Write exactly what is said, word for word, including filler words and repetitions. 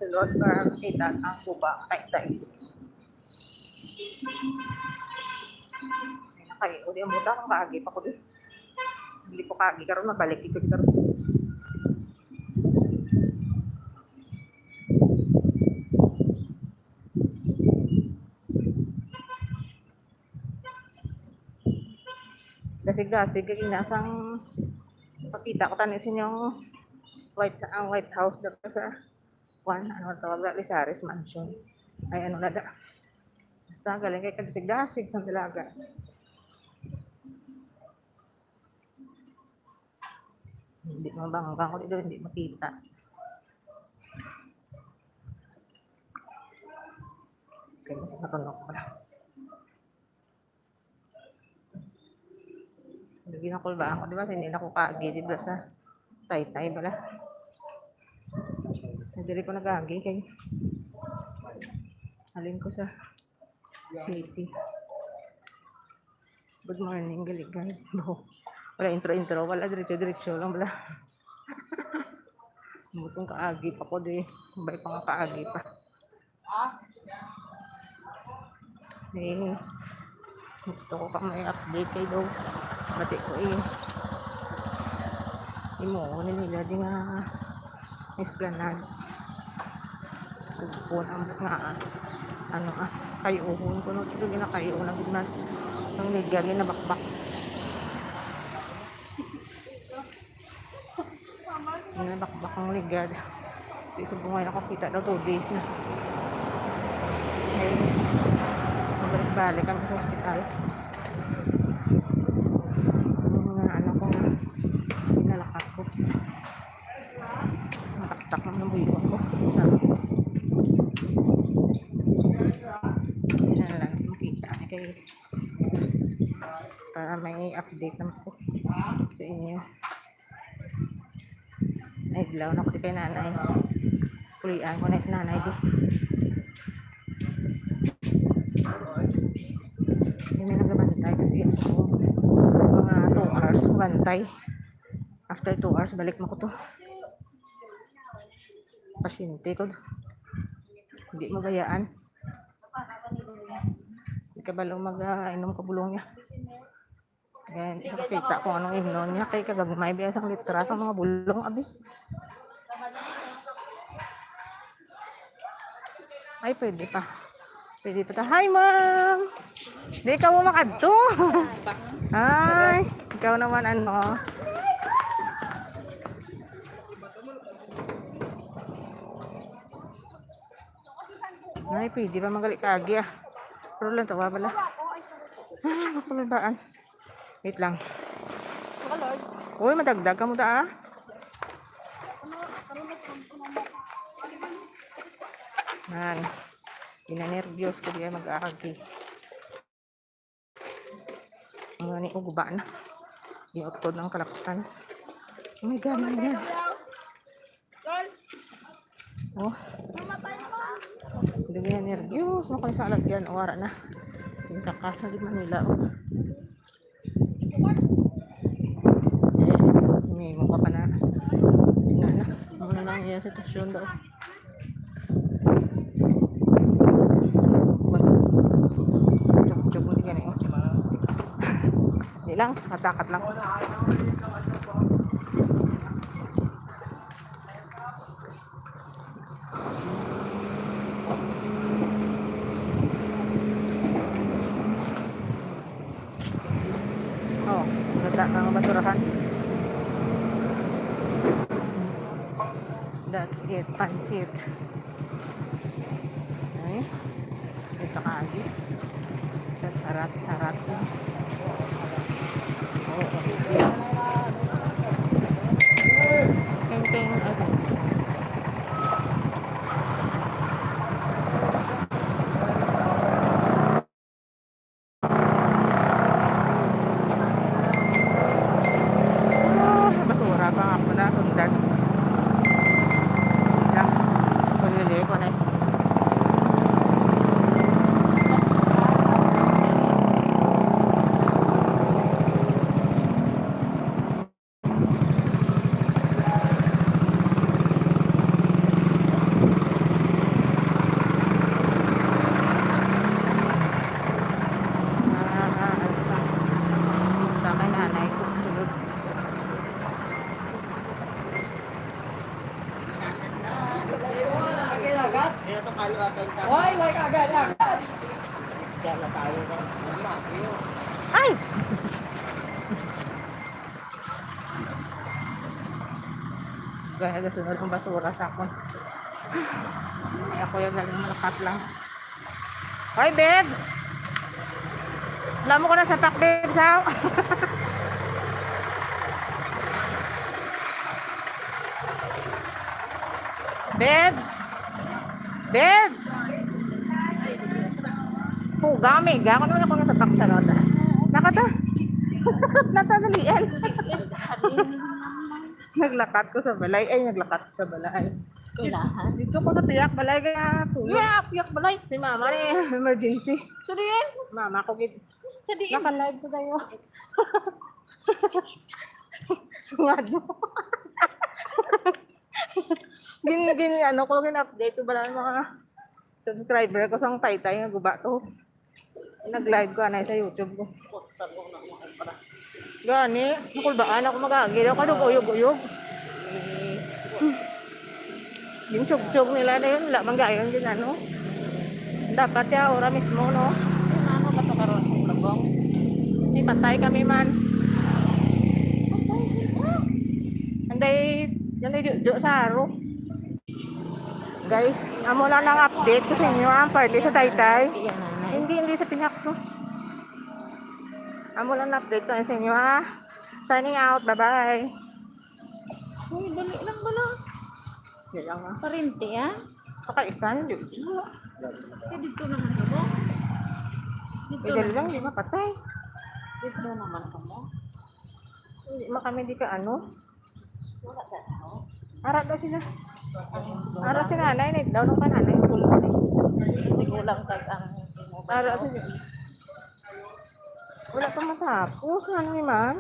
Lord, para makita ang guba, tay, tay. Ay, nakayo, di ang buta, kung kaagi pa ko, di. Hindi ko kaagi, karon mabalik, ito, ito. Dasig-dasig, kay nasang pakita ko tani sa inyong White, ang White House dito sa Juan, ano tawag na, Lizares Mansion. Ay, ano na da. Basta galing kay kadasig-dasig sa dalaga. Hindi mabanggang ko dito, hindi makita. Kaya mas matunok pala. Hindi na kulbaan ko, di ba? Hindi na ko kaagi, di ba, sa taytay pala. Diri ko nag-agi kay halin ko sa city. Good morning, gali, guys. Bo. Wala intro-intro, wala, diretso-diretso lang, wala. Butong kaagi pa ko, di. Bay pa nga kaagi pa. Eh, gusto ko pa may update kay daw. Pati ko eh. Imo, nila di nga Esplanade. Sugpon ang nga, ah, ano, ah, kayuhon ko, no? Ito, ginakayo na gid man. Ang ligya, ginabakbak. Ginabakbak ang ligad. Di subong, ay nakakita daw, two days na. Okay. Mabalik-balik kami sa hospital. Ang mga ano ko nga, pinalakat ko. Mataktak lang ng buyo ako. Sabi ko. Hindi na lang makita. Okay. Para may update naman ko sa inyo. Ay, adlaw na ko di kay nanay. Kulian ko na si nanay di. Hindi may nagabantay kasi ako mga two hours ko bantay. After two hours, balik mo ko to. Pasyente ko. Hindi mabayaan. Hindi ka balo mag-inom ka bulong niya. Yan, ipakita ko anong imnon niya. Kay kagagmay, biya sang litra sa mga bulong, abi. Ay, pwede pa. Pwede pa ta. Hi, ma'am! Di ka mo makadto. Ay, ikaw naman, ano? Ay, pwede pa magali kaagi, ah. Pero lang tawa pala. Ah, kapalabaan. Wait lang. Uy, madagdag ka mo ta, ah. Nan. Ginanerbyos ko diya mag-aagi. Ang gani, oh, guba na. Giutod ng kalapatan. Oh my God, my God. Oh. Hindi nga nervyos. Ano kayo sa alagyan? O, wala na. Yung kakas na din Manila, oh. Eh, may mukha pa na. Na, na. Ano na lang yung sitwasyon daw. Chok-chok mo, di gani, oh. Di lang, matakat lang. Oh, ganda ng basurahan. That's it, pansit. Okay. Ito ka, agi. Chat, sarat, sarat. Oo. Ting, ting, ay, ting. Ah, basura pa nga ako nasundan. Lang, kulili ko na eh. Why, why, agad, agad? Ay! Gaya, gasunod ang basura sa akon. Ay, ako yung galing malakat lang. Hoy, babes! Alam mo ko na sa pak, babes, ha? Babes! Babes! Puga, mega. Ako naman ako nasa pak sa nota. Nakata? Natadalian. Naglakat ko sa balay. Ay, naglakat ko sa balay. Eskwelahan. Dito ko sa piyak balay kaya tulog. Yeah, piyak balay. Si mama ni emergency. So, diyan? Mama ko gid. Sa diin? Naka-live ko tayo. Sungad mo. Gin, gin, ano ko, gin-update ko bala ang mga subscriber ko sang taytay nga guba to. Nag-live ko anay sa YouTube ko. Gani, nakulbaan ako mag-agi. Ako nag-uyog-uyog. Yung chug-chug nila na yun, wala man gayon din, ano. Dapat ya, ora mismo, no? Ano ba to karon? Lubong? Kasi patay kami man. Anday, yan ay do sa aro. Guys, amo lang ang update ko sa inyo, ang party sa taytay. Hindi, hindi sa pinak ko. Amo lang ang update ko sa inyo, ha. Signing out, bye-bye. Uy, dali lang bala. Di lang, ha. Parente, ha? Pakaisan, di ba? Eh, dito naman ako. Dito Pwede naman. Lang, di mapatay. Dito naman ako. Hindi man kami di ka ano. Wala ka tao. Ara daw sila. Ara si nanay, na daw nung kananay. Hindi ko lang tag ang Ara sila. Wala pa matapos, ano man?